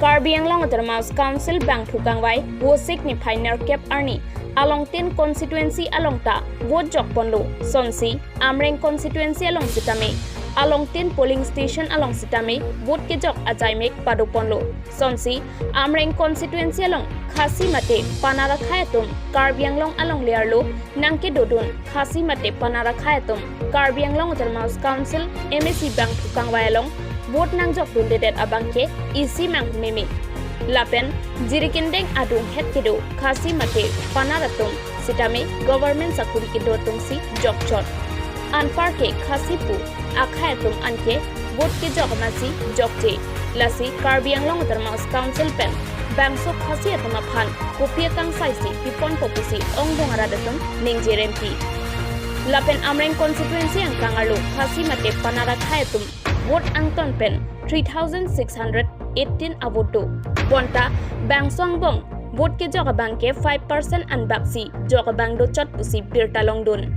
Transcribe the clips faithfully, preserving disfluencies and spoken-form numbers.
Karbi Anglong Autonomous Council bangphu kangvai Vosik niphai nerkep arni along tin constituency along ta vote jokponlo. Sonsi Amreng constituency along sitame, along tin polling station along sitame vote kejok ajaimek padoponlo. Sonsi Amreng constituency along Khasi mate Panar akhei atum Karbi Anglong alongle arlo nangkedodun Khasi mate Panar akhei atum Karbi Anglong Autonomous Council M A C bangphu kangvai along vote nangjokdundedet abangke isi manghu meme. Lapen jirikindeng adunghet kedo Khasi mate Panar atum sitame government sakuri kedo atumsi jokchot. Anparke Khasi pu akhei atum anke vote kejok amatsi jokje. Lasi Karbi Anglong Autonomous Council pen bangso Khasi atum aphan kopi akangsaisi piponpo pusi ongdung arat atum ningjerempi. Lapen Amreng constituency angkang arlo Khasi mate Panar akhei atum vote angton pen three thousand six hundred eighteen avote do. Bonta bangso angbong vote kejok abangke five percent anbaksi jok abang dochot pusi birta longdun.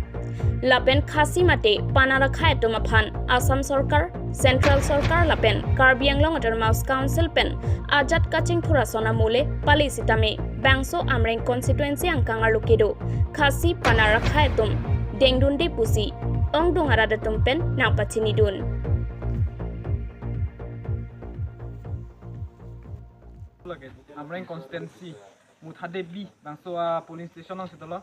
Lapen Khasi mate Panar akhei atum aphan Assam Sorkar, Central Sorkar lapen Karbi Anglong Autonomous Council pen ajat kachingthur ason amole pale sitame bangso Amreng constituency angkang arlo kedo Khasi Panar akhei atum dengdunde pusi ongdung arat atum pen nangpachinidun. Lake Amreng constituency Mutha Devi bangso a polling station along si dolo.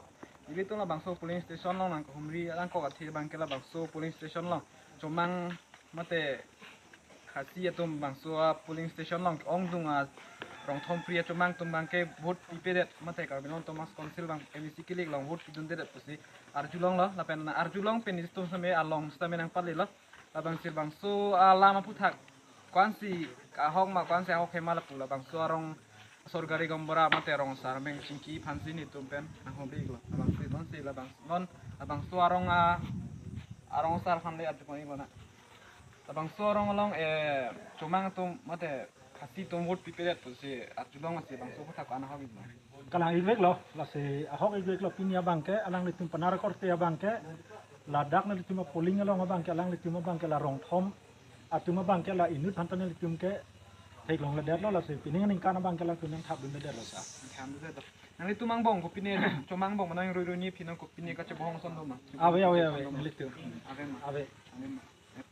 Ilitum labangso polling station along nangkehumri alangkok athe abangke labangso polling station along chomang mate Khasi atum bangso a polling station along ongdung a Rongthom Priya chomang atum abangke vote pipedet mate Karbi Anglong Autonomous Council abang M A C kilik along vote pidundedet pusi arjulonglo. Lapen arjulong pen ilitum sitame along sitame nangpalelo. Labangsi bangso alam aphuthak ko-ansi ahok ma, ko-ansi ahok hema lapu labangso arong sorkari gaonbura mate rong asar meng chingki aphansi nelitum pen nanghumri iklo. Labangsi tonsi labang non labangso arong a arong asar aphan le arjupon iklo na. Labangso arong along eh chomang atum mate Khasi atum vote pipedet pusi arjulong, lasi bangso aphuthak ko-an ahok iklo? Kalang ikveklo, lasi ahok ikveklo. Pini abangke alanglitum Panar akorte abangke ladak nelitum a polling along abangke alanglitum abangke la Rongthom atum abangke la inut aphan ta nelitum ke theklongledetlo, lasi pini aningkan abangke latum nangthapdundedetlo sa. Nanglitum angbong kopine, chomang angbong manang rui rui ni phinang kopine kachebohong ason do ma? Ave, ave, ave, nelitum. Ave ma. Ave. Ave ma.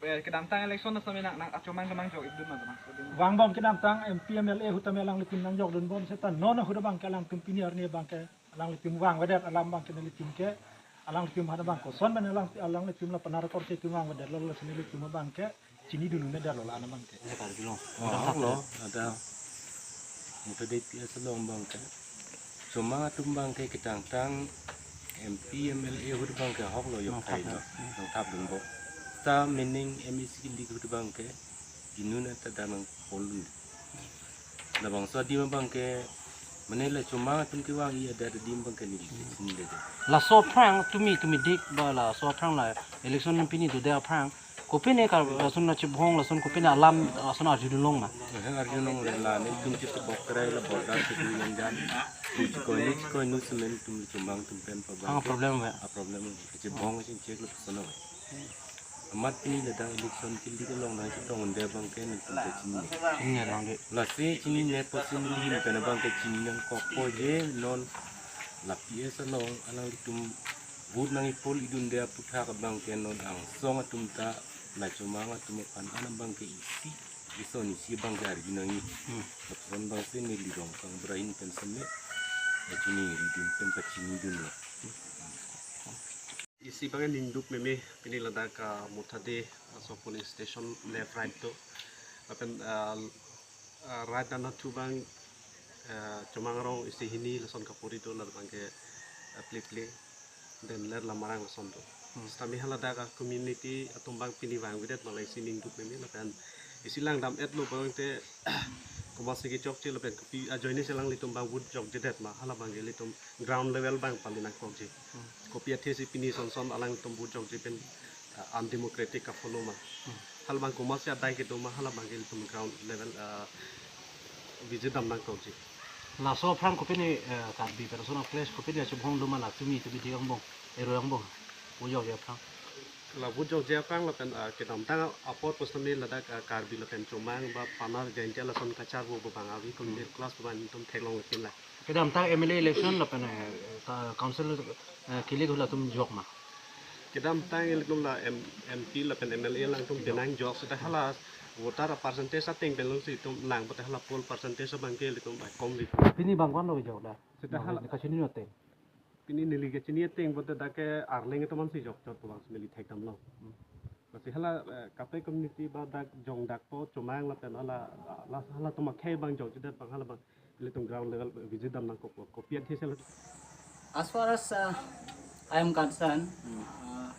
Eh, kedamtang election na sami nang, nang achomang kemang jok ikdun ma, ma. Vangbom kedamtang M P M L A ahut tame alanglitum nangjokdunbom seta non ahut abangke alangtum pini arni abangke alanglitum vangvedet alam abangke nelitum ke alanglitum aphan abang koson pen alang, alanglitum la Panar akorte atum vangvedetlo, lasi nelitum abangke chinidun un'edetlo la-an abangke. Ini karjulo. Oh, ahoklo, ada Mutha Devi P S along abangke. Chomang atum abangke kedamtang M P M L A ahut abangke ahoklo, yok thai lo. Nangthapdunbom. Seta meaning M A C kilik ahut abangke inut anta dak nangpolun. Labangso adim abangke mane la chomang atum kevang-i adet adim abangke neli chinidunde. Laso aphrang tumi, tumidik ba laso aphrang la election pini dode aphrang kopine kar lason na chibhong lason kopine alam lason arjulong ma? Eh, arjulongle, la nelitum chitobok krai la border kedo nangjan. Chikoinu chikoinu semen tum chomang atum pen pabang. Ang problem ave. A problem. Chibhong chingchek lo sana. Amat pini ladak election kilik along nangchetongdunde abangke nelitum ta chini. Chini along de. Lasi chinine pusi nelihin pen abangke chini nangkokpo je non la P S along alanglitum vote nangkepol idunde aphuthak abangke non angsong atum ta la chomang atum aphan an abangke isi ison isi abangke arju nangji. Hmm. Lapuson abangsi neli Rongkang Ibrahim pen seme, eh, chini ridin pen pachinidunlo. Isi abangke ningduk meme pini ladak, ah, Mutha Devi, ah, so polling station left right do. Lapen, ah, ah, right dan thu abang, ah, chomang arong isi hini lason kapuri do, labangke, ah, ple ple. Den ler lamarang lason do. Hmm. Sitame haladak a community atum abang pini vangvedet ma la isi ningduk meme lapen isi langdam-etlo abangte komatsi kechokche lapen kopi ajoine si alanglitum abang vote jokjedet ma, hala abangke ilitum ground level abang pali nangkokji. Hmm. Kopi athesi pini sonson alanglitum vote jokje pen, uh, undemocratic kaphono ma. Hmm. Hala abang komatsi adai kedo ma, hala abangke ilitum ground level, uh, visit dam nangkokji. Laso aphrang kopine, eh, Karbi pen ason a-clash kopine chibhong do ma la tumi, tumidik angbong, eroi angbong? Ojok ya aphrang. La vote jokji aphrang lapen, ah, kedamtang apor pusitame ladak, ah, Karbi lapen Chomang ba Panar Jaintia lason kacharbo abang avi ko middle class abang atum theklong lapen la. Kedamtang M L A election lapen, eh, ka- council, eh, kilik hula atum jok ma. Kedamtang ilitum la M- MP lapen M L A alangtum penang jok seta hala voter percentage ateng penlong si itum lang pote hala poll percentage abang ke ilitum bai kom ri. Pini bang vanlo jok da. Seta hala Kachini no ateng. Pini neli kachini ateng pote dak ke Arleng atum ansi jokchot abang si neli thekdamlo. Lasi hala, eh, kape community ba dak jong dak po Chomang lapen hala, hala, halatum akhei abang jokjedet abang hala abang ilitum ground level visit dam nangkok, kopi akhei sel. As far as uh, I am concerned, uh,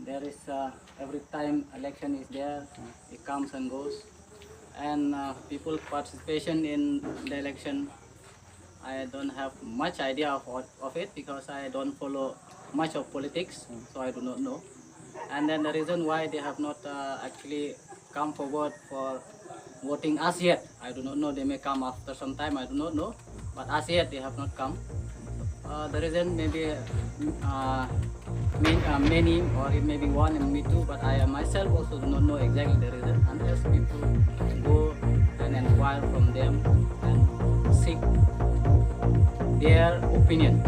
there is uh, every time election is there, it comes and goes, and uh, people participation in the election. I don't have much idea of, what- of it because I don't follow much of politics, so I do not know. And then the reason why they have not uh, actually come forward for voting as yet, I do not know. They may come after some time, I do not know. But as yet, they have not come. Uh, the reason may be uh, main, uh, many, or it may be one and me too, but I myself also do not know exactly the reason unless people go and inquire from them and seek their opinion.